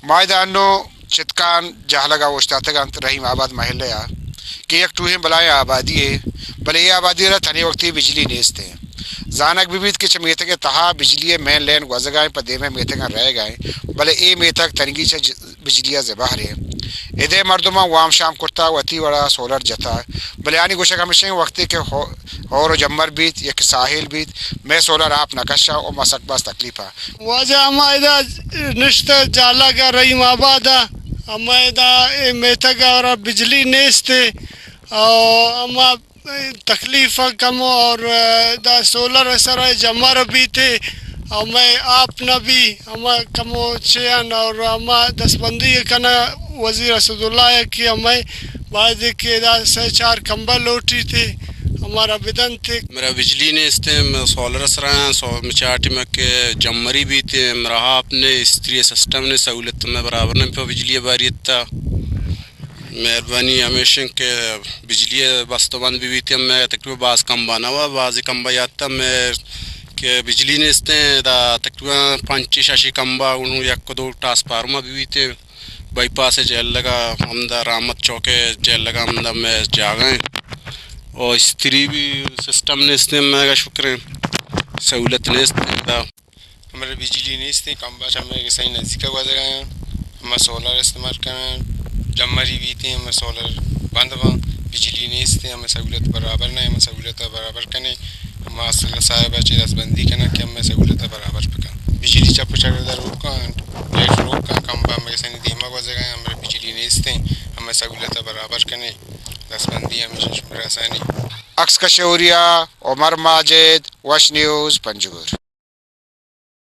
ما ادا انوں چتکان جہلگ ءَ اوشتاتگ انت، رحیم آباد محلہ ءَ کہ یک ٹوہیں بلاہیں آبادی یے، بلے اے آبادی ءَ را تنی وقتی بجلی نیست ایں۔ زانگ بہ بیت کہ چہ میتگ ءِ تہا بجلی ءِ مین لین گوزگ ءَ ایں، پہ دیم ءِ میتگاں رہگ ءَ ایں، بلے اے میتگ تنیگی چہ ج-، بجلی ءَ زبہر ایں۔ ادءِ مردماں وام شام کرتا، وتی وڑا سولر جتا، بلے آنی گوشگ ہمیش ایں وقتی کہ ہو-، ہور و جمر بیت یا کہ ساحل بیت، مئے سولر آپ نہ کشاں و ما سک باز تکلیف ءَ۔ واجہ، ہما ادا نشتہ جہلگ ءَ رحیم آباد ءَ، ہما ادا اے میتگ ءَ را بجلی نیست ایں، او ہما تکلیف ءَ کمو اور ادا سولر ءِ سرا جمر بیت ایں، ہمے آپ نہ بی، ہما کمو چے ان اور ہما دستبندی کناں وزیر اسداللہ ءَ کہ ہمے باید کہ ادا سے چار کمبہ لوٹیت، ہمارا بدنت۔ مرا بجلی نیست ایں، مئے سولر سرا ایں، سو-، مچاٹی میں کہ جمری بیت ایں، مرا آپ نے، استری سسٹم نے، سہولت میں برابر نے پہ بجلی باری تا۔ مہربانی ہمیش ایں کہ بجلی بست و بند بہ بیت، مئے تقریباً باز کمبہ نہ وا، بازی کمبہ یات مئے کہ بجلی نیست ایں، ادا تقریباً پنچ ششی کمبہ، انوں یک و دو ٹرانسفارمر بہ بیت، بائی پاس جہلگ ءَ ہمدا، رحمت چوک جہلگ ءَ ہمدا مئے جاگہ ایں۔ او استری بھی سسٹم نیست ایں، مئے شکر ایں، سہولت نیست ایں ادا۔ ہمارا بجلی نیست ایں، کمبہ چہ مئے کسانی نزدیک ءَ گوزگ ءَ ایں، ہما سولر استعمال کناں، جمری بیت ایں، ہما سولر بند باں، بجلی نیست ایں، ہما سہولت برابر نہ ایں، ہما سہولت ءَ برابر کنے، ہما اسداللہ صاحب ءَ چہ دستبندی کناں کہ ہما سہولت ءَ برابر بکن۔ بجلی چپ و چاگرد ءَ روک کن، لائٹ روک کن، کمبہ ہمے کسانی دیم ءَ گوزگ ءَ ایں، ہمارا بجلی نیست ایں، ہما سہولت ءَ برابر کنے، دستبندی ہمیش ایں شمئے رسانی۔ عکس کش اوریا، عمر ماجد، وش نیوز، پنجگور۔